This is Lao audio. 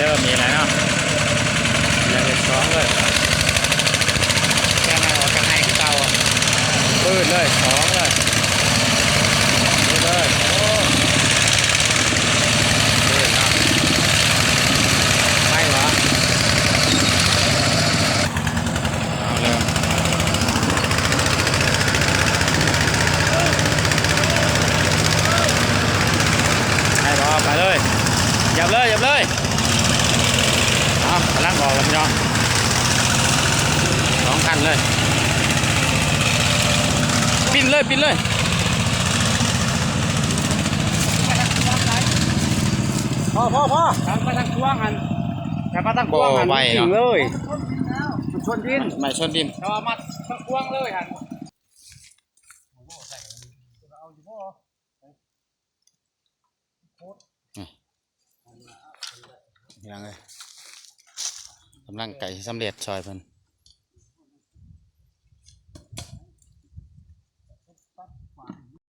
ເລີ່ມນີ້ແຫຼະເນາະ ຢາກເຮັດສອງເລີຍ ແຕ່ງໃຫ້ອອກຈາກໄຮ່ຄືເກົ່າ ປືດເລີຍ ສອງເລີຍ ເຮັດເລີຍ ໂອ້ ປືດເນາະ ໄປຫວາ? ເອົາເລີຍ ໄປບໍ່? ໄປເລີຍ ຢຽບເລີຍ ຢຽບເລີຍ ເອົາ ກຳລັງອອກແລ້ວພີ່ນ້ອງ ສອງຄັນເລີຍ ປິ່ນເລີຍ ປິ່ນເລີຍ ພໍ ພໍ ພໍ ຕັດມາທາງຂວາງຫັ້ນ ຕັດມາທາງຂວາງຫັ້ນ ບໍ່ໄຫວເນາະ ມັນເອີຍ ມັນຊົນດິນ ໄມ້ຊົນດິນ ແຕ່ວ່າມັດທາງຂວາງເລີຍຫັ້ນ. ພີ່ນ້ອງເອີຍ ກຳລັງໃກ້ສຳເລັດຊ່ອຍເພິ່ນ